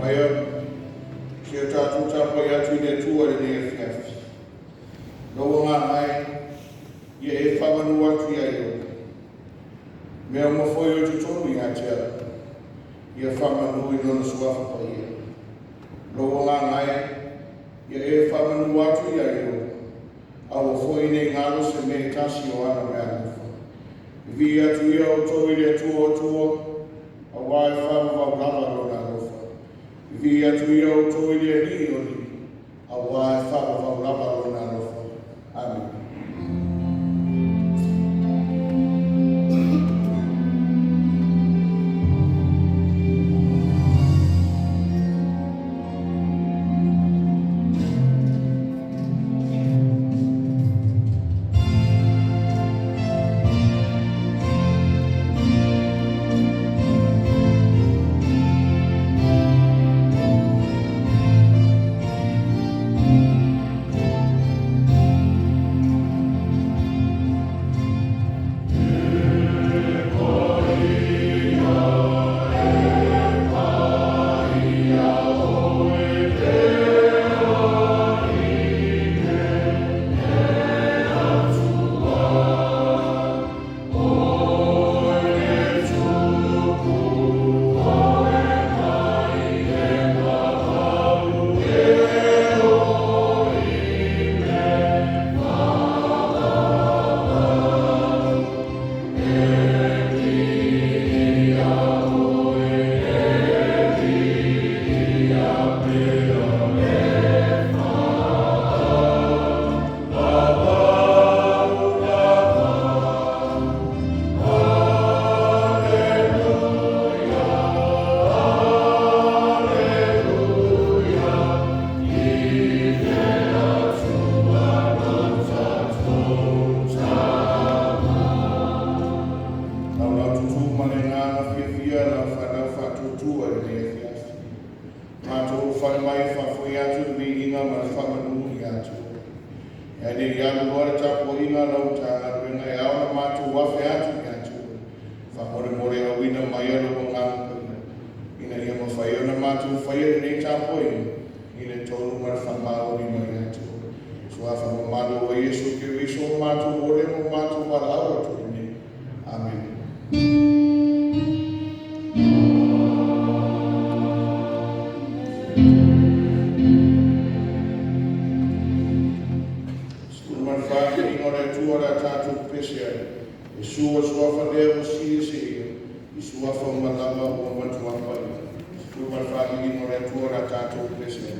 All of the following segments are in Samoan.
Maia, se o tatou tapuai atu i le Atua i lenei afiafi. Lou agaga e, ia e faamanu atu ia ia. Mea uma foi o totonu ia te au, ia faamanu i lona suafa paia. Lou agaga e, ia e faamanu atu ia ia. Aua foi nei galo se mea e tasi o ana meaalofa. Vivii atu ia outou i le Atua o Atua, auā e faavavau lava lona alofa. Vivii atu ia outou i le Alii o alii, auā e faavavau lava lona alofa. Amene. Lau tutu ma le agaga fiafia lau fanau faatuatua i lenei afiafi. Matou ulufale mai e faafoi atu le viiga ma le faamanu ia te Oe. Ae le i alu loa le tapuaiga a lau Matagaluega e ao ona matou afe atu ia te Oe, faamolemole auina mai lou Agaga Paia, ina ia mafai ona matou faia lenei tapuaiga i le tonu ma le faamaoniga ia te Oe. Suafa mamalu o Iesu Keriso o matou ole ma o matou valaau atu ai nei. Amene. 14 viiga o le Atua o le a tatou pepese ai. E sua suafa lea ua sili se ia, i suafa uma lava ua matua paia. 14 viiga o le Atua o le a tatou pepese ai.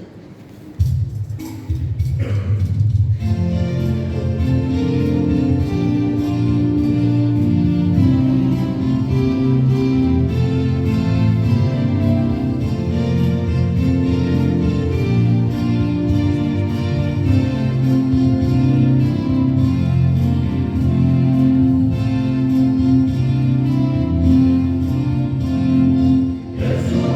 Yesu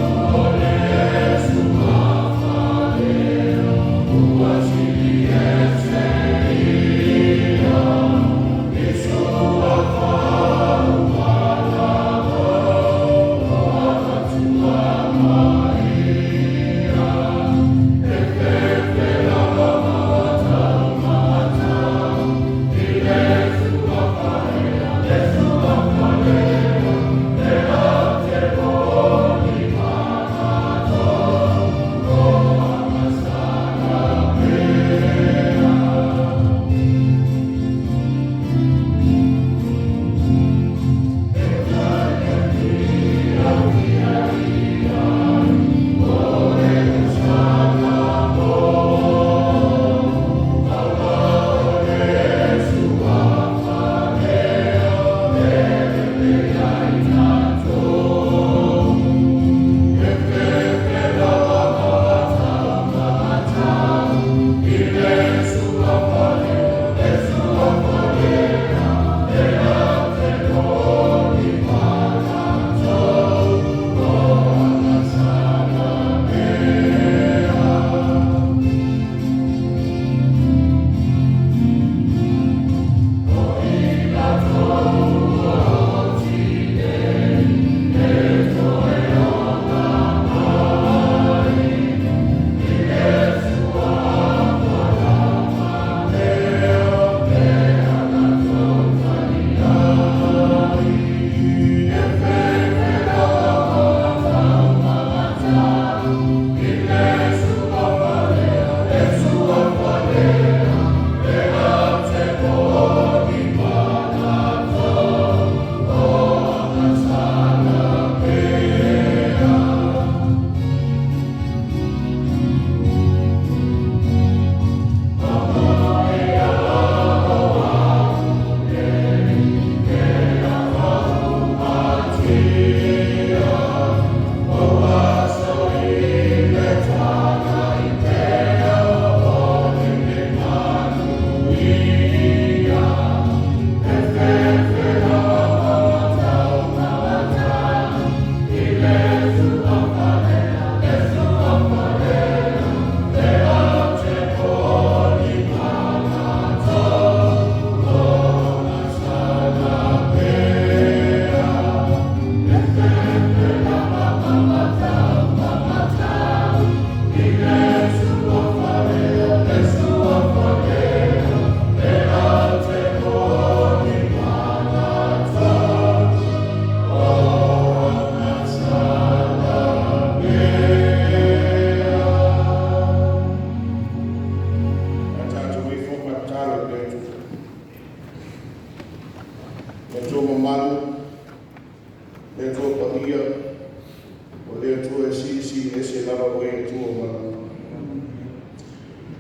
isi, e ese lava Oe e Atua o malu.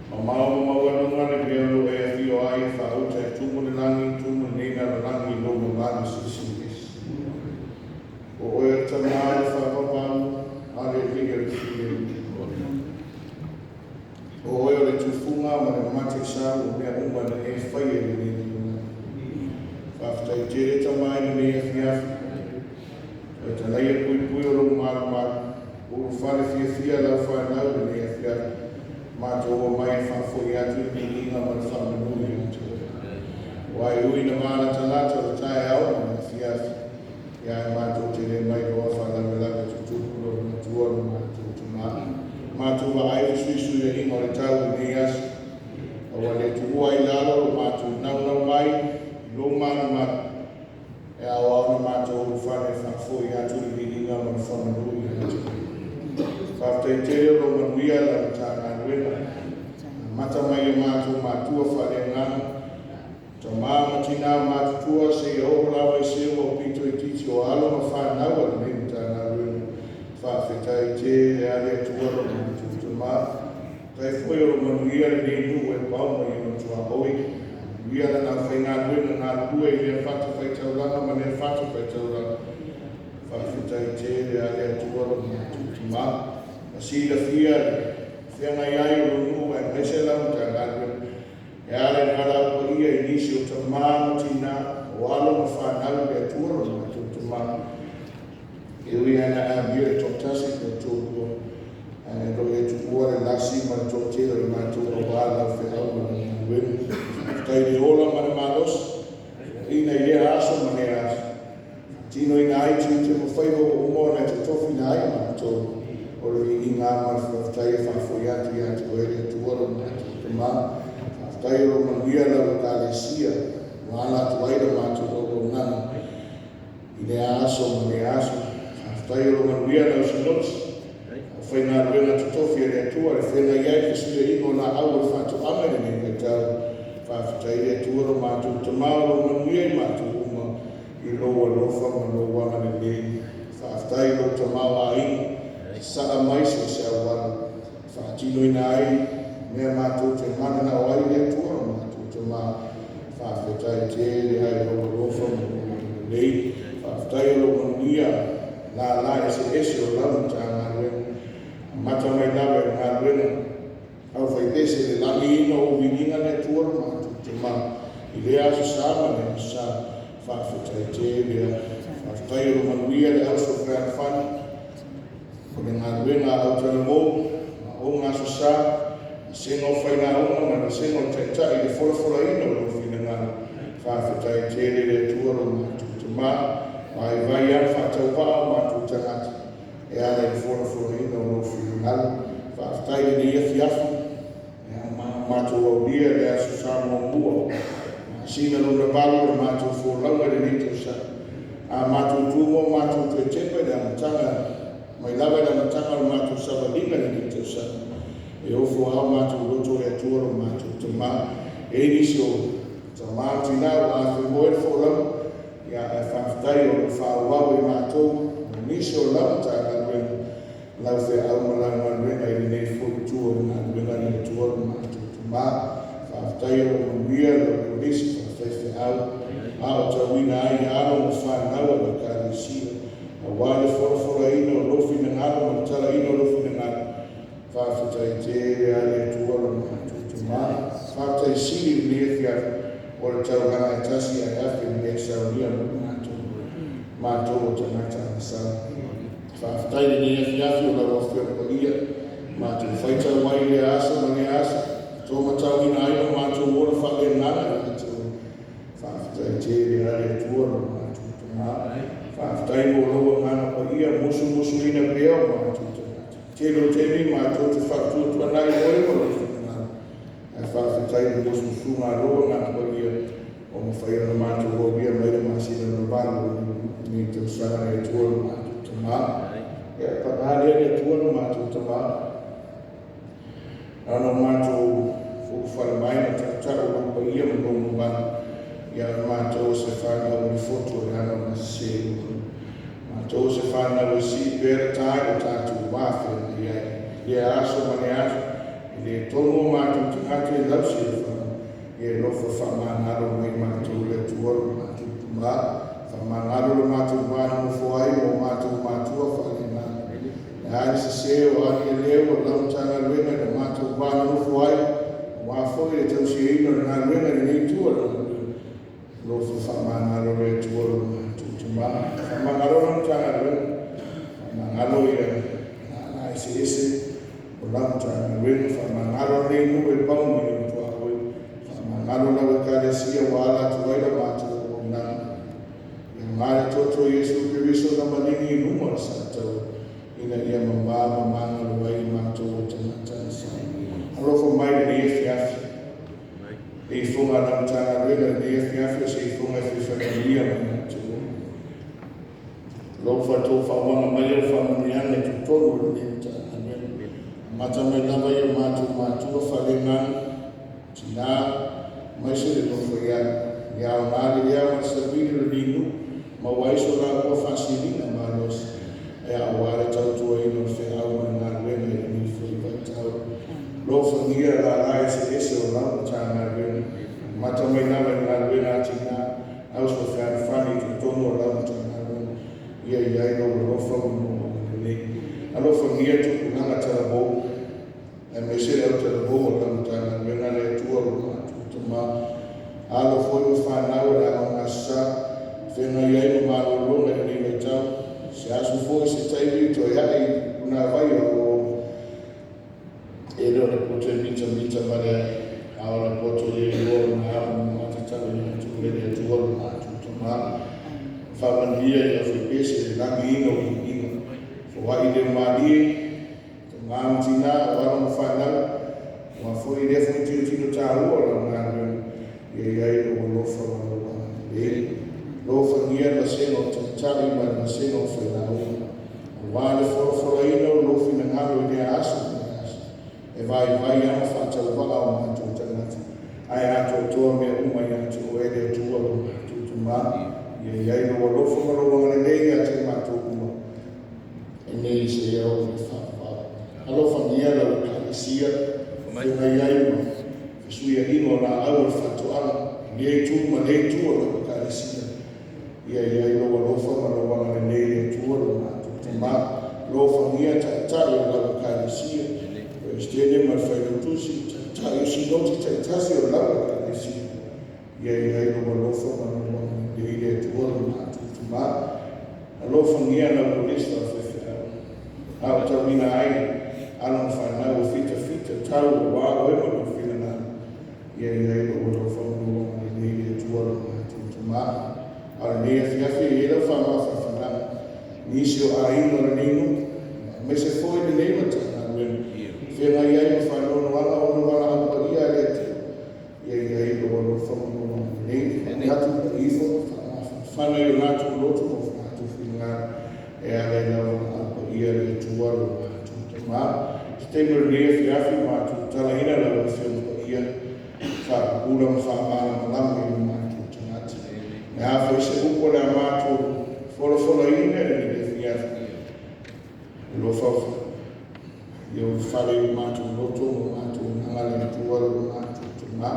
Mamao ma maualuga le mea o lo o e afio ai e faauta e tumu le lagi, tumu lenei lalolagi i lou mamalu silisili ese. O oe o le Tama, le Faavavau, a le Alii o le Filemu. O oe o le tufuga ma le mataisau o mea uma na e faia i lenei lalolagi. Faafetai tele Tama i lenei afiafi. O talaia puipui o lou malumalu, ulufale fiafia lau fanau i lenei afiafi. Matou omai e faafoi atu le viiga ma le faamanu ia te oe. Aua e ui ina malatalata o le taeao ma le afiafi, ia ae matou te le mailoa faalavelave tutupu lou matua lo matou tama. Matou vaai fesuisuiaiga o le tau i lenei aso, a ua le tuua ai i lalo lo matou naunau mai i lou malumalu, e aoao na matou ulufale e faafoi atu le viiga ma le faamanu ia te oe. Faafetai tele o lou manuia lau Matagaluega. Amata mai i matou matua faaleagaga, tama ma tina matutua, seia oo lava i se ua pito itiiti o alo ma fanau a lenei Matagaluega. Faafetai tele a le Atua lo matou Tama. Tai foi o lo manuia lenei nuu e pau mai ona tuaoi. Manuia lana aufaigaluega galulue i lea fatafaitaulaga ma lea fatafaitaulaga. Faafetai tele a le Atua lo matou Tama. Ma silafia le feagai ai o lou nuu aemaise lau Matagaluega e ala i le valaau paia i nisi o tama ma tina o alo ma fanau i le Atua lo matou Tama. E ui lava ina amia le toatasi pe toalua, ae lo e tuua le lasi ma le toatele o le matou aua lau feau ma lau galuega. Faafetai i le ola ma le malosi, foaiina i lea aso ma lea aso, faatinoina ai tiute ma faiva ua uma ona e totofina ai matou. O le viiga ma le faafetai e faafoi atu ia te oe le Atua lo matou Tama. Faafetai o lo manuia lau Ekalesia ua ala atu ai le matou auaunaga i lea aso ma lea aso. Faafetai o lo manuia lau Sinoti, aufaigaluega totofi a le Atua, le feagai ai le fesuiaiga o laau o le faatoaga i lenei vaitau. Faafetai le Atua lo matou Tama o lo manuia i matou uma i lou alofa ma lou agalelei. Faafetai i lou tamaoaiga, sasaa mai so o se auala, faatinoina ai mea matou te mananao ai le Atua lo matou Tama. Faafetai tele ai lou alofa ma lou agalelei. Faafetai o lou manuia lala eseese o lau Matagaluega, amata mai lava i le galuega aufaipese i le lagiina o viiga le Atua lo matou Tama i lea aso sa ma lea aso sa. Faafetai tele. Faafetai o lo manuia le auso fealofani o le galuega a autalavou ma ouga aso sa, vasega o failauga ma le vasega o taitai i le folafolaina o lou finagalo. Faafetai tele le Atua lo matou Tama, vaivai lava le faatauvaa o matou tagata e ala i le folafolaina o lou finagalo. Faafetai i lenei afiafi, matou aulia le aso sa muamua, masina lona valu o le matou folauga i lenei tausaga. A matou tu ma matou toe tepa i le amataga mai lava i le amataga o le matou savaliga i lenei tausaga, e ofo lava matou loto le Atua lo matou Tama. E i ai nisi o tama tina ua afimoe le folauga, ia ae faafetai o lo o faaauau e matou ma nisi o lau Matagaluega lau feau ma lau galuega i lenei foi itu o le galuega a le Atua lo matou Tama. Faafetai o lo o manuia lau kolisi faafaifeau, aotauina ai alo ma fanau a le Ekalesia aua le folafolaina o lou finagalo ma le talaina o lou finagalo. Faafetai tele a le Atua lo matou Tama. Faafetai sili i lenei afiafi o le taulaga e tasi ae afe i mea e saunia mo matou, matou o tagata agasala. Faafetai i lenei afiafi o lau Afioga Paia, matou faitau ai i lea aso ma lea aso, tōmatauina ai o matou ola faaleagaga ia te oe. Faafetai tele a le Atua lo matou Tama. Faafetai mo lou Agaga Paia musumusuina pea o matou tagata. Tele o taimi matou te faatuatuanai oe ma lou finagalo, ae faafetai i le musumusuga a lou Agaga Paia ua mafai ona matou aulia mai le masina na valu o lenei tausaga le Atua lo matou Tama. Ia, paga lea le Atua lo matou Tama, na ona matou ulufale mai ma tautau lou paia ma lou mamalu, ia o matou o se fanau lifotu o le ala o gasese. Matou o se fanau e sii pea le tā i lo tatou va. I lea aso ma lea aso, e le tonu o matou tagata e lausi i le faga, ia e alofa faamagalo mai matou e le Atua lo matou Tama, faamagalo lo matou va nonofo ai ma o matou matua faaleagaga. O le a le sesē o a ni aleu o lau Matagaluega i lo matou va nonofo ai, aua foi le tausiaina o le galuega i lenei itu o le galuega. Alofa faamagalo le Atua lo matou Tama, faamagalo lau Matagaluega, faamagalo ia lala eseese o lau Matagaluega, faamagalo lenei nuu e pau mai i tuaoi, faamagalo lau Ekalesia ua ala atu ai la matou auaunaga. Ia aoga le toto o Iesu Keriso na maligi i luga o le sataua, ina ia mamā ma magalo ai i matou o tagata. Alofa mai lenei afiafi. Le ifoga a lau Matagaluega lenei afiafi o se ifoga e fia faamanuia mai matou. Alofa tou faaumaga mai au faamanuiaga i totonu o lenei Matagaluega. Amata mai lava i o matou matua faaleagaga, tinā, aemaise le nofo i ai. Ia aoga le lea ma le savili o lenei nuu, maua ai so laua faasiliga malosi, e aua le tautuaina o le feau ma le galuega i lenei foi vaitau. Alofagia lala eseese o lau Matagaluega. Amata mai lava i le galuega a tinā, auso fealofani i totonu o lau Matagaluega. Ia i ai lou alofa ma lou agalelei. Alofagia tupulaga talavou, aemaise le au talavou o lau Matagaluega le Atua lo matou Tama. Alo foi ma fanau o le Aoga Aso Sa, feagai ai ma malologa i lenei vaitau. Se aso foi se taimi toe ae i punavai o aoaoga. E le o le poto e mitamita vale ai, a o le poto ia iloa ona ao ma matatau ia te oe le Atua lo matou Tama. Faamanuia i le aufaipese i le lagiina o viiga. Foai le malie, tama ma tina o alo ma fanau, aua foi lea foi tilotilo taua o lau galuega, ia i ai lou alofa ma lou agalelei. Alofagia le vasega o taitai ma le vasega o failauga, aua le folafolaina o lou finagalo i lea aso ma lea aso. E vaivai lava ma faatauvaa o matou tagata, ae atoatoa mea uma ia te oe le Atua lo matou Tama. Ia i ai lou alofa ma lou agalelei ia te matou uma, e nei seia oo i le faavavau. Alofagia lau Ekalesia, feagai ai ma fesuiaiga o laau o le faatoaga, i lenei itu ma lenei itu o lau Ekalesia. Ia i ai lou alofa ma lou agalelei le Atua lo matou Tama. Alofagia taitai o lau Ekalesia, Peresetene ma le Failautusi, taitai o Sinoti taitasi o lau Ekalesia. Ia i ai lou alofa ma lou agalelei le Atua lo matou Tama. Alofagia lau Kolisi faafeifeau, aotauina ai alo ma fanau o fitafita tau aua oe ma lou finagalo. Ia i ai lou alofa ma lou agalelei le Atua lo matou Tama. A o lenei afiafi e i ai lau faamafanafanaga, nisi o aiga o lenei nuu, aemaise foi lenei Matagaluega, feagai ai ma faanoanoaga ona valaau paia a le Atua. Ia i ai lou alofa ma lou agalelei, atu ifo faamafanafana i o latou loto ma o latou finagalo, e ala i lau valaau paia le Atua lo matou Tama. Se taimi o lenei afiafi matou tatalaina lau Afioga Paia, faapupula ma faamalamalama i o matou tagata. Le a foi se upu o le a matou folafolaina i lenei afiafi, alofa ia ulufale i o matou loto ma matou agaga le Atua lo matou Tama.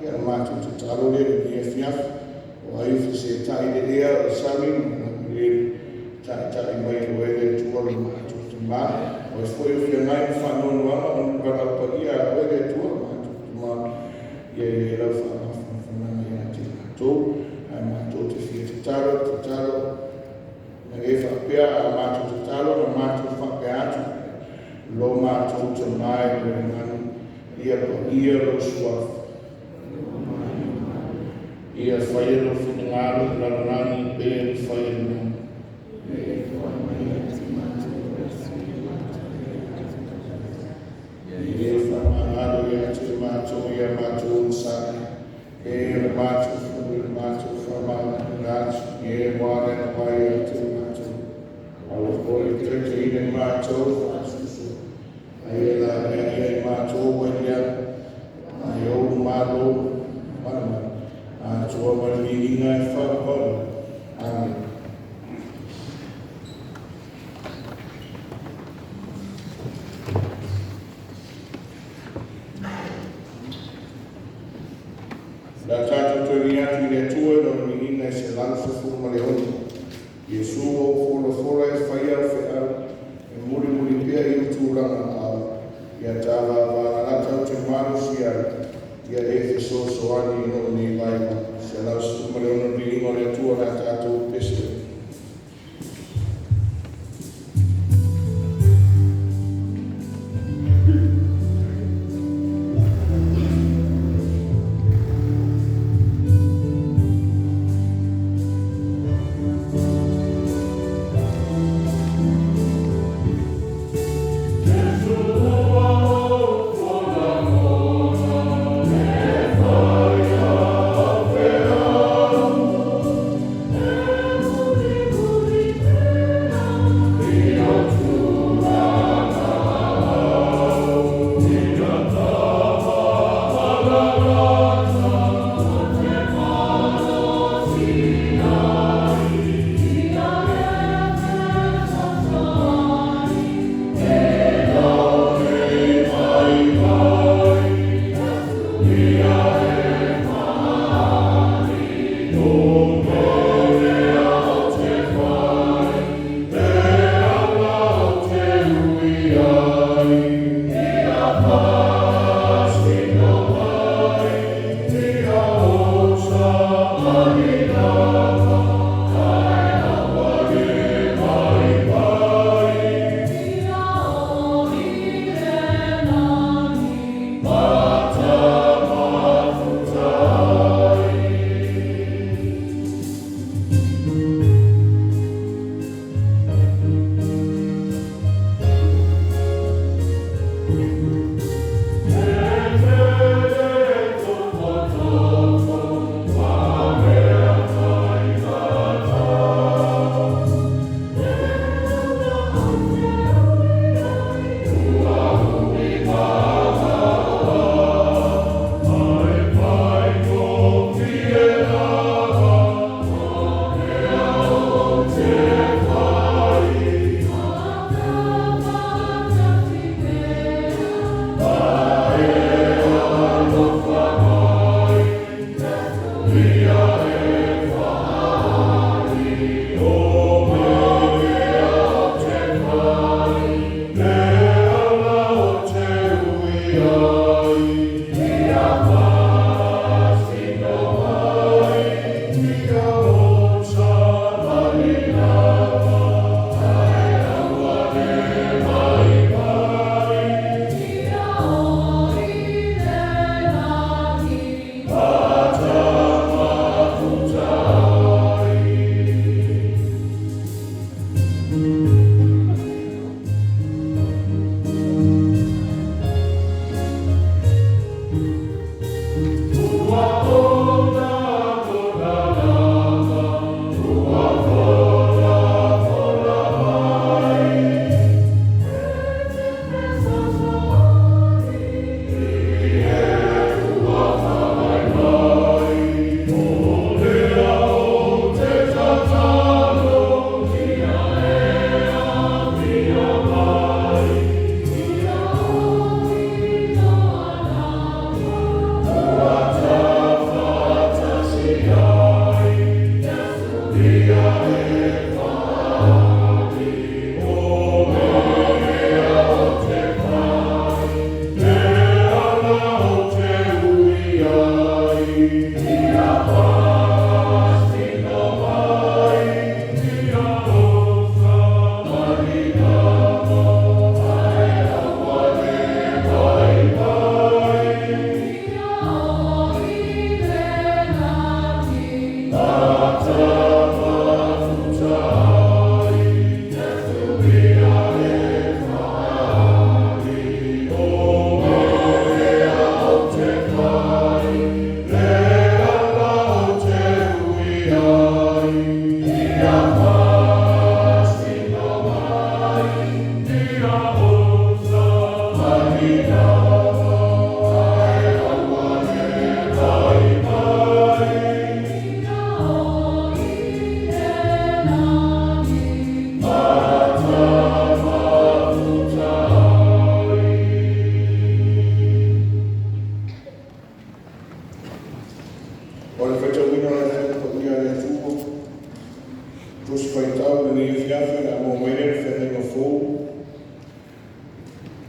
Ia le matou tatalo lea i lenei afiafi, o ai o fesetai le ea o le sami ma le eleele, taitai mai oe le Atua lo matou Tama. O ai foi o feagai ma faanoanoaga ona valaau paia a oe le Atua lo matou Tama. Ia i ai lau faamafanafanaga ia te matou, ae matou te fia tatalo, tatalo na e faapea a matou tatalo na matou faapea atu: Lo matou Tama e i le lagi, ia paia lou suafa. Ia faia lou finagalo i le lalolagi pei ona faia i le lagi. Ia faamagalo ia te matou ia matou onosai, pei ona matou foi na matou faamagaloina atu i e ua aleaga mai ia te matou. Aua foi ne i taitaiina i matou i faasusu, a ia lavea ia i matou mai le leaga. Aua e ou le Malo, ma le mana, atoa ma le viiga e faavavau. Amene. Le a tatou toe viliga atu i le Atua i Lona viiga e 116. Iesu ua ou folafola e faia au feau, e mulimuli pea i ou tulaga aao, ia ta vavalalata ou te malosi ai, ia e fesoasoani i lou nei vaivai. 116 viiga o le Atua o le a tatou pese ai.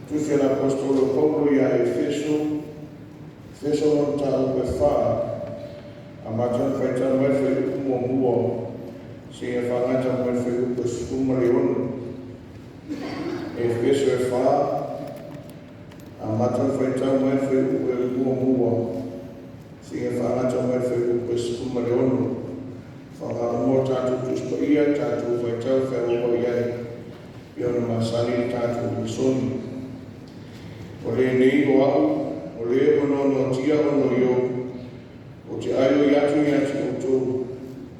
Tusi a le Aposetolo Paulo ia Efeso, Efeso lona mataupu e 4, amata ona faitau mai le fuaiupu muamua seia faagata mai le fuaiupu e 16. Efeso e 4, amata ona faitau mai le fuaiupu e muamua seia faagata mai le fuaiupu e 16. Faagauma o tatou Tusi Paia, tatou faitau feaveai ai i ona masani le tatou lesoni. O lenei o au, o le o noanoatia ona i o, o te aio i atu i atu outou,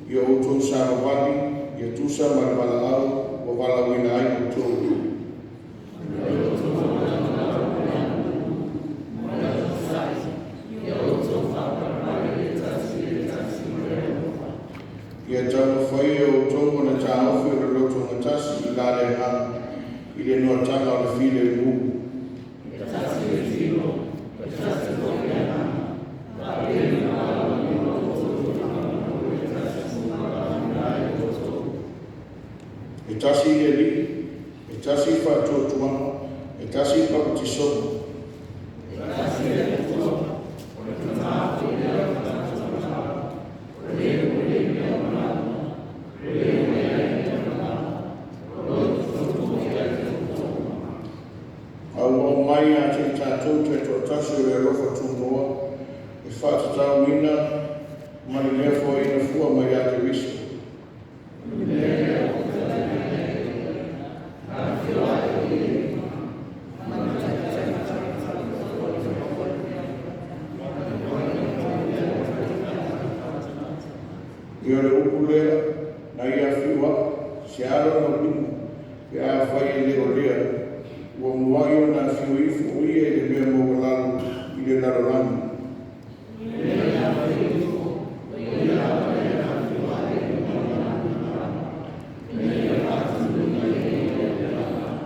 i o outou savavali, ia tusa ma le valaau ua valaauina ai outou. Ia taumafai e outou ona taofi o le loto gatasi i la le agaga, i le noataga o le filemu. E tasi le tino, e tasi foi le agaga, faapea na valaauina outou e le faamoemoe e tasi na valaauina ai outou. E tasi le Alii, e tasi le faatuatuaga, e tasi le papatisoga. E tasi le Atua, o le Tama foi lea o tagata uma lava, o le ua i ai mea uma lava, o le ua i ai mea uma lava, o lo o i totonu foi ia te outou uma. A ua aumai ia te i tatou taitoatasi o le alofa tunoa e faatatauina ma le mea foaiina fua mai ia Keriso. O le mea lea ua fetalai mai ai e ia, afifio ae o ia i luga, ma na taitai tagata foi ma le noaina o mea ua taitai tagata. Ia o le upu lea, na ia afio au, se ala lona uiga, pe afai e le o lea, ua muai ona afio ifo o ia i le mea maualalo i le lalolagi. O le mea e afio ifo, o ia lava lea na afio ae i luga o lagi uma lava, ina ia faatinoina e ia mea uma lava.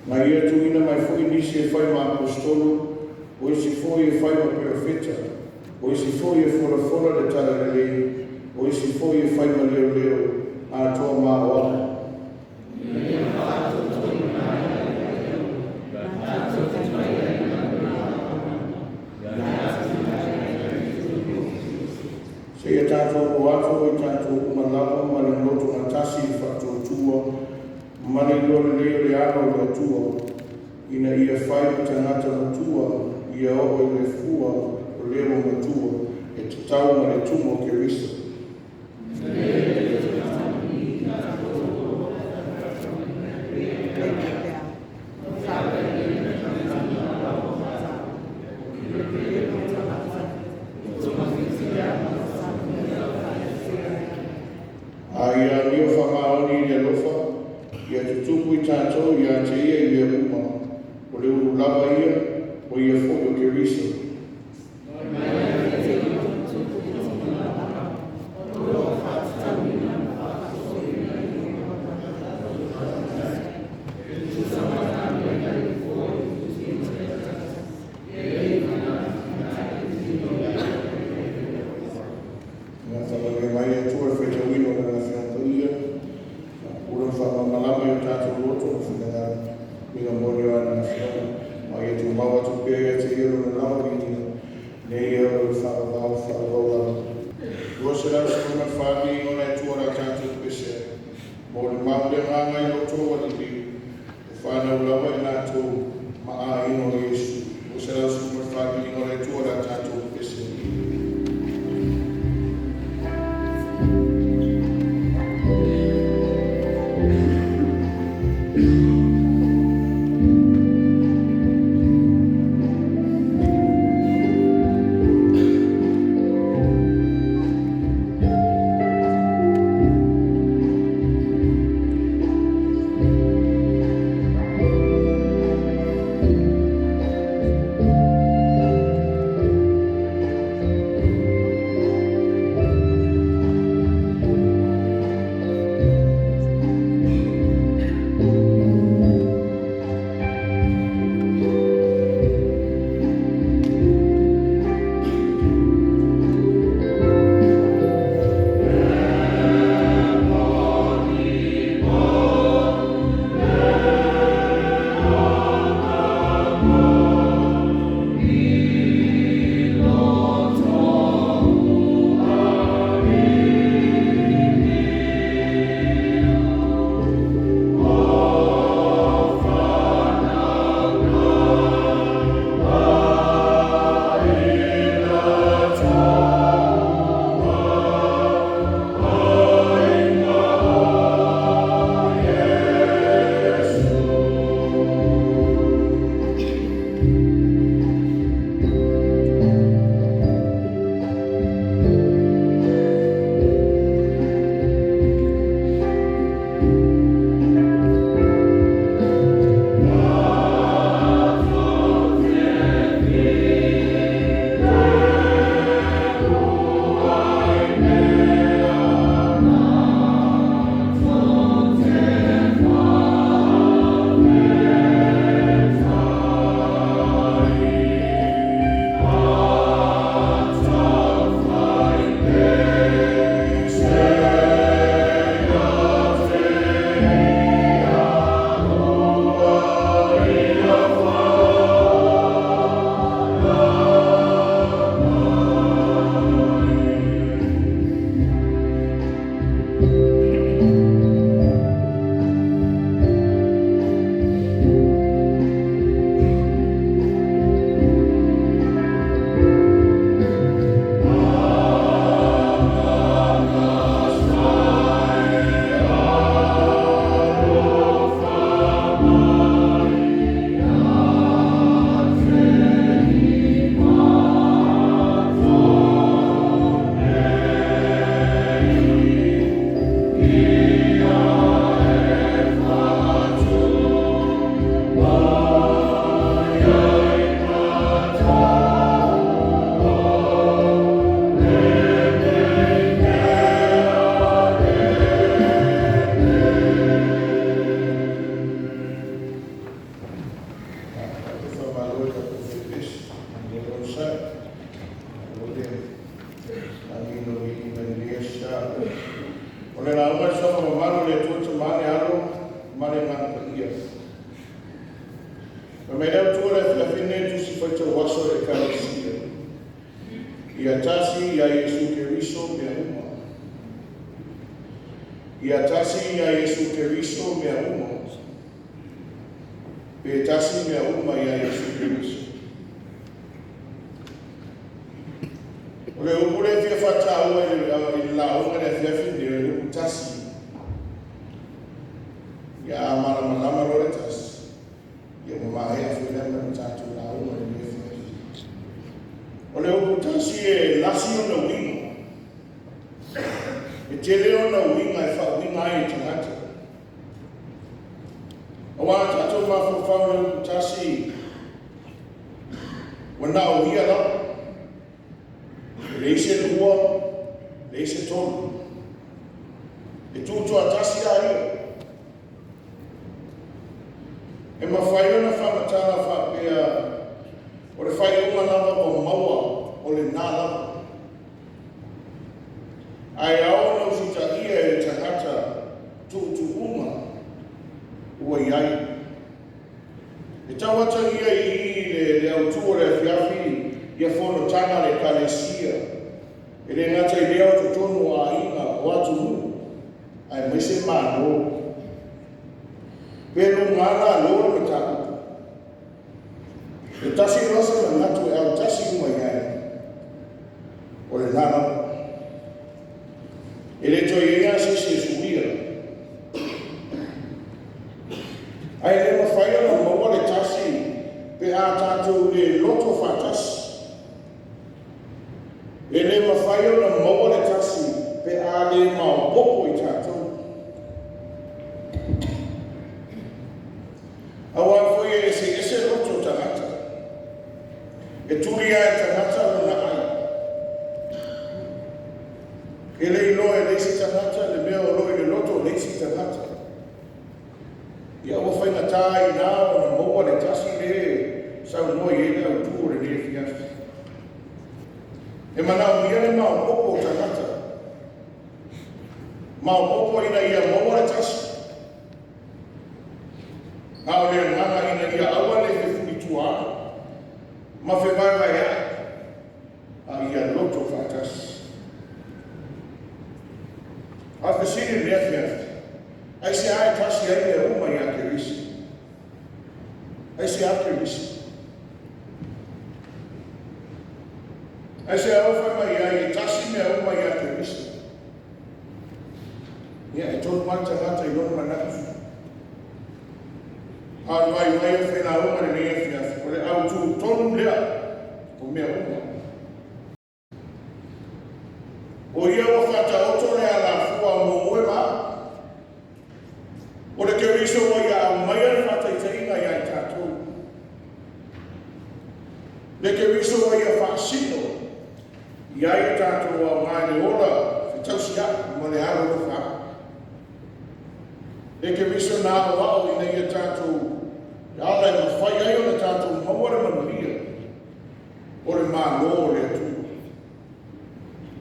Na ia tuuina mai foi nisi e fai ma aposetolo, o isi foi e fai ma perofeta, o isi foi e folafola le talalelei, o isi foi e fai ma leoleo, atoa ma aoao. Ina ia faatoatoaina ai le paia, tatou te fai ai galuega a auauna, e atiae ai le tino o Keriso. Seia tatou o atu o i tatou uma lava ma le loto gatasi i le faatuatua ma le iloa lelei o le alo o le Atua, ina ia fai ma tagata matua, ia oo i le fua o le ua matua, e tatau ma le tumu o Keriso. Le taulii tatou o lo o pea pea, o faapena na o le pele o tagata, o togafiti ma faamanuia. A ia amio faamaoni i le alofa, ia tutupu i tatou ia te ia i mea uma, o le ulu lava ia, o ia foi o Keriso. Mai ia te ia tupu i tino lava, o lo o faatatauina ma faasoasoaina i luga e tusa ma galuega e fua i tino taitasi, e i ai tino i ai. Ia faamanuia mai le Atua i le faitauina o Lana Afioga Paia, ula ma faamalamalama i o tatou loto ma finagalo, uiga moni o ana Afioga, ma ia tumau atu pea ia te ia lona lava viiga, nei e oo i le faavavau faavavau lava. 214 viiga o le Atua la tatou pese, mo le mau le agaga i lo outou alii, o whanau lava i latou ma aiga o Iesu. 214 viiga o le Atua la tatou pese. Fai mai le autu o le afiafi lenei Tusi Faitau Aso a le Ekalesia. Ia tasi ia Iesu Keriso mea uma. Ia tasi ia Iesu Keriso mea uma. Pe tasi mea uma ia Iesu Keriso. O le upu lea e fia faataua i le lauga i le afiafi lenei, o le upu tasi. Ia a malamalama loa le tasi, ia ua maea foi lea ma le tatou lauga i lenei afiafi. O le upu tasi e lasi ona uiga. E tele ona uiga e faauiga ai e tagata. Aua a tatou mafaufau i le upu tasi, ua na o ia lava. E leai se lua, leai se tolu. E tutoatasi lava ia. E mafai ona faamatala faapea, o le faaiuga lava ua maua, o lena lava. Ae ao ona usitaia e le tagata tuutuuga ua i ai. E tau atagia i i le autu o le afiafi ia fonotaga a le Ekalesia. E le gata i lea o totonu o aiga, o atunuu, aemaise Malo. Pe luga lalo le mataupu. E tasi loa se manatu e autasi uma i ai, o lena lava. E le toe i ai lava se isi e suia. Ae le mafai ona maua le tasi pe a tatou le loto faatasi. E le mafai ona maua le tasi pe a le maopoopo i tatou. Aua foi e eseese loto o tagata. E tuli lava e tagata lona ai. E le iloa e le isi tagata le mea o lo o i le loto o le isi tagata. Ia ua faigata ai i ina ona maua le tasi lea e saunoa i ai le autu o lenei afiafi. E manaomia le maopoopo o tagata. Maopoopo ina ia maua le tasi. A o le agaga ina ia aua ne i fefulituaai ma fevaevaeai, a ia loto faatasi. A o le fesili i lenei afiafi, aisea e tasi ai mea uma ia Keriso? Aisea Keriso? Aisea ua fai mai ai e tasi mea uma ia Keriso? Ia, e tonu lava le tagata i lona manatu. A o le vaivai o failauga lenei afiafi, o le autu tonu lea o mea uma. O ia ua faataoto le alafua mo moe ma au. O le Keriso ua ia aumaia le faataitaiga ia i tatou. Le Keriso ua ia faasino i ai o tatou aoga i le ola fetausiai ma le alolofa ai. Le Keriso na aoao ina ia tatou ala e mafai ai ona tatou maua le manuia o le Malo o le Atua.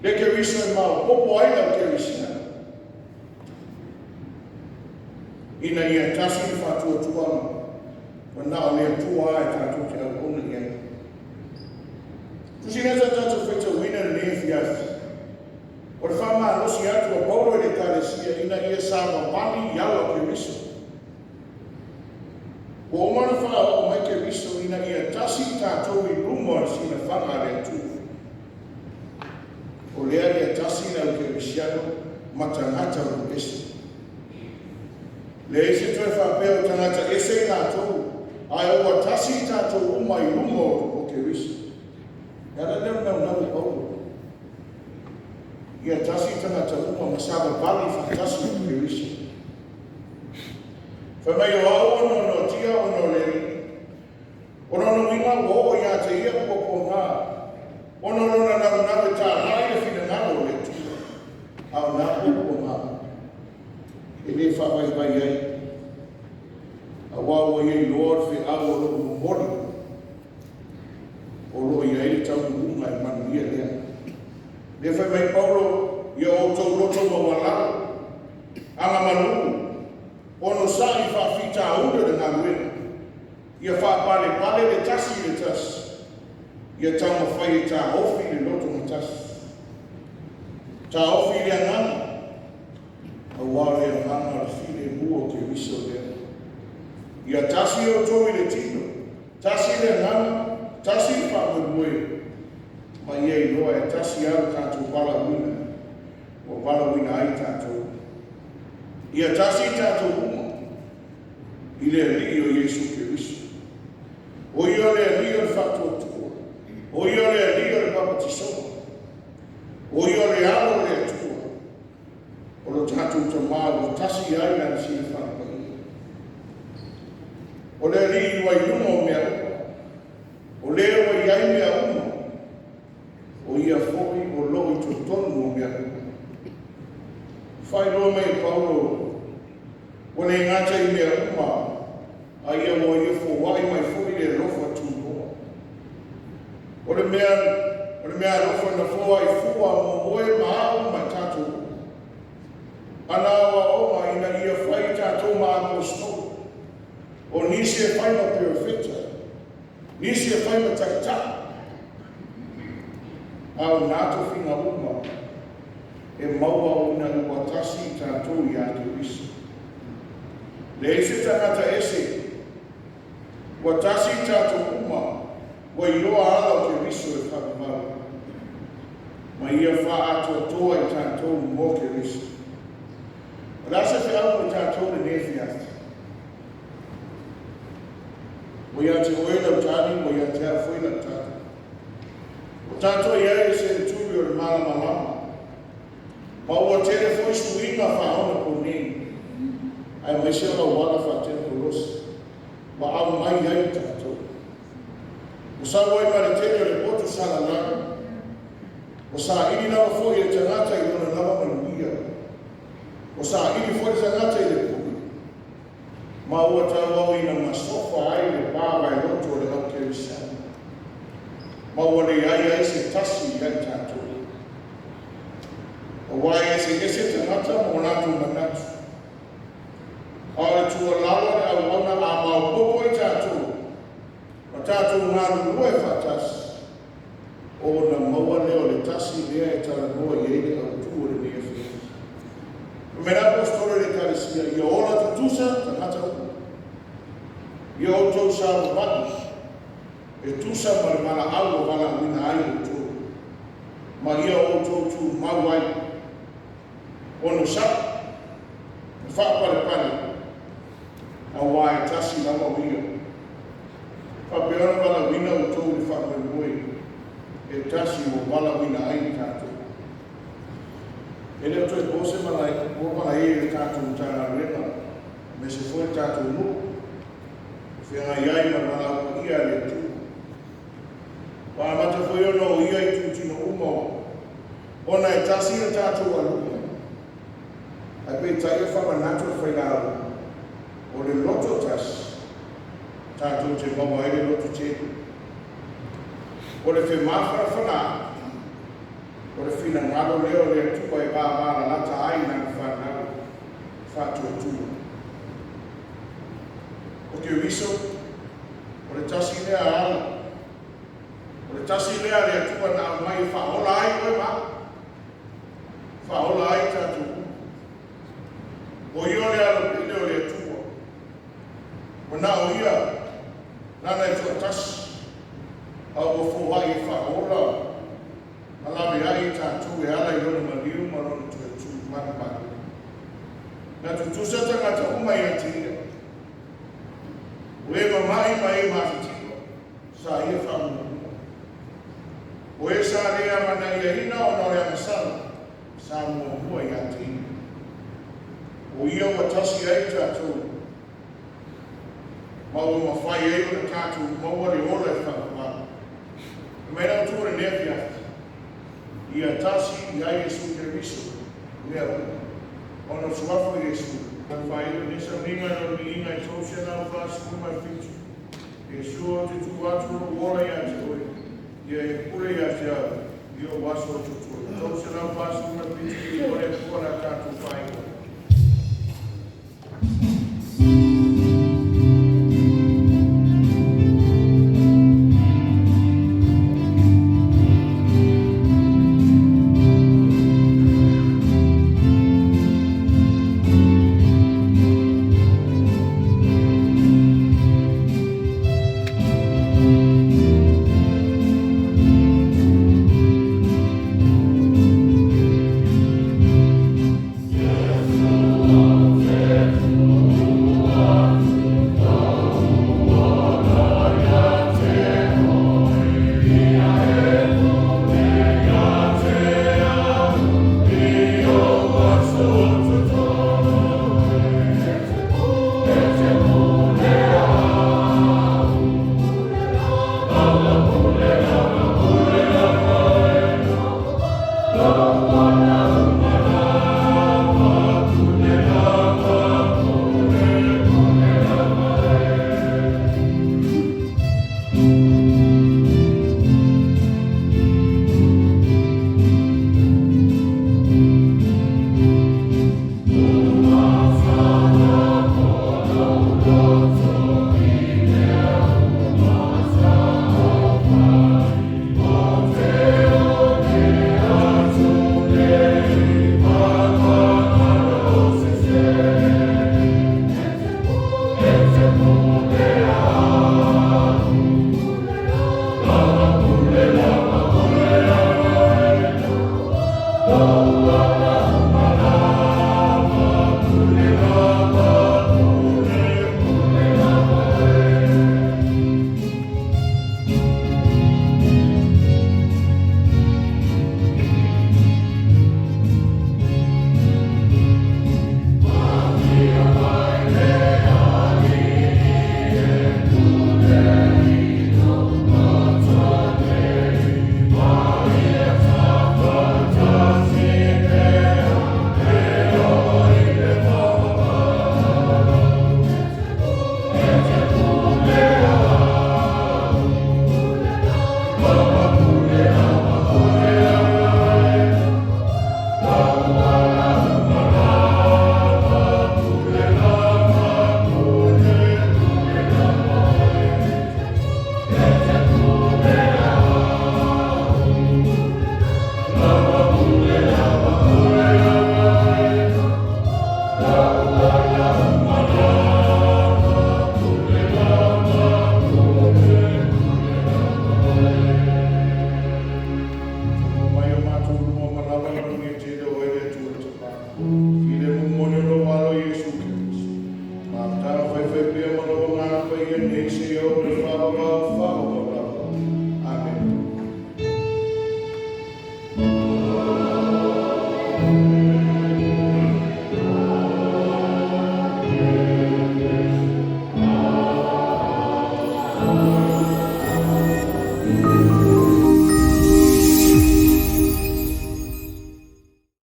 Le Keriso e maopoopo ai le au kerisiano ina ia tasi le faatuatuaga ua na o le Atua lava e tatou te auauna i ai. Tusi lea sa tatou faitauina i lenei afiafi, o le faamalosi atu a Paulo i le Ekalesia ina ia savavali i ala o Keriso. Ua uma ona faaoo mai Keriso ina ia tasi tatou i luma o le silafaga a le Atua. O lea ia tasi le au kerisiano ma tagata o lo ese. Leai se toe faapea o tagata ese i latou, ae ua tasi tatou uma i luma o Keriso. E ala lea o le naunau o Paulo. Ia tasi tagata uma ma savavali faatasi o Keriso. Fai mai o au ona noatia ona o le Alii. O lona uiga ua oo ia te ia puapuaga, ona o lona naunau e talai le finagalo o le Atua. A o na puapuaga, e le faavaivai ai. Aua ua ia iloa o le feau o lo o momoli, o lo o i ai le taunuuga e manuia lea. Lea fai mai Paulo, ia outou loto maualalo, agamalu, onosai faafitauli o le galuega, ia faapena Faapalepale le tasi i le tasi, ia taumafai e taofi le loto gatasi. Taofi le agaga, auā o le agaga o le filemu o Keriso lea. Ia tasi outou i le tino, tasi le agaga, tasi le faamoemoe, ma ia iloa e tasi lava le tatou valaauina ua valaauina ai tatou. Ia tasi tatou uma i le Alii o Iesu Keriso. O ia le Alii o le faatuatua, o ia le Alii o le papatisoga, o ia le Alo o le Atua, o lo tatou Tamā ua tasi ai lana silafaga paia. O le Alii ua i luga o mea uma, o le ua i ai mea uma, o ia foi o loo i totonu o mea uma. Faailoa mai e Paulo, ua le gata i mea uma, a ia ua ia foai mai foi le alofa tunoa. O le mea alofa na foai fua mo oe ma au ma tatou uma. Ana aoaoga ina ia fai tatou ma aposetolo, o nisi e fai ma perofeta, nisi e fai ma taitai, a o nā tofiga uma e maua ona ua tasi tatou ia Keriso. Leai se tagata ese, ua tasi tatou uma, ua iloa ala o Keriso e faavavau, ma ia faaatoatoa i tatou mo Keriso. O le a se feau mo tatou lenei afiafi? Ua ia te oe lau tali, ua ia te au foi lau tali. O tatou i ai i se tuli o le malamalama. Ma ua tele foi suiga faaonaponei. Aemaise o auala faatekonolosi. Ua aumai ai tatou. Ua sau ai ma le tele o le poto salalau. Ua saili lava foi le tagata i lona lava manuia. Ua saili foi le tagata i le pule. Ma ua tauauina masofa ai le va vaeloto o le au kerisiano. Ma ua leai ai se tasi ia i tatou. Auā e eseese tagata ma o latou manatu. A o le tuualalo a le auauna a maopoopo i tatou, ma tatou galulue faatasi, ona maua lea o le tasi lea e talanoa i ai le autu o lenei afiafi. O mea apostolo i le Ekalesia, ia ola tutusa tagata uma. Ia outou savavali, e tusa ma le valaau ua valaauina ai outou. Ma ia outou tumau ai. Onosai, ma faapalepale, auā e tasi lava o ia. Faapea ona valaauina outou i le faamoemoe, e tasi ua valaauina ai i tatou. E le o toe po se malae i le tatou Matagaluega, aemaise foi le tatou nuu, feagai ai ma le valaau paia a le Atua. Ua amata foi ona o ia i itutino uma ona e tasi le tatou aluga. Ae peitai e faamanatu le failauga, o le loto tasi, tatou te maua ai le loto tele. O le femafanafana, o le finagalo lea o le Atua e vavalalata ai lana fanau faatuatua. O Keriso, o le tasi lea ala, o le tasi lea le Atua na aumai e faaola ai oe ma au, faaola ai tatou uma. O ia o le alo pele o le Atua, manao ia lana e toatasi, a ua foai e faaola ma lave ai i tatou e ala i lona maliu ma lona toetu manumanu. Na tutusa tagata uma ia te ia. O e mama'i ma e matitiva, sa ia faamuamua. O e sa le amanaiaina ona o le agasala, sa muamua ia te ia. O ia ua tasi ai tatou, ma ua mafai ai ona tatou maua le ola e faavavau. E mai lau tu lenei afiafi, ia tasi i ai Iesu Keriso, mea uma. Ona o suafa o Iesu, faaiu lenei sauniga i lona viiga e 347. Iesu ou te tuu atu lou ola ia te oe, ia e pule ia te au, i ou aso o totoe. 347 i o le Atua la tatou faaiu.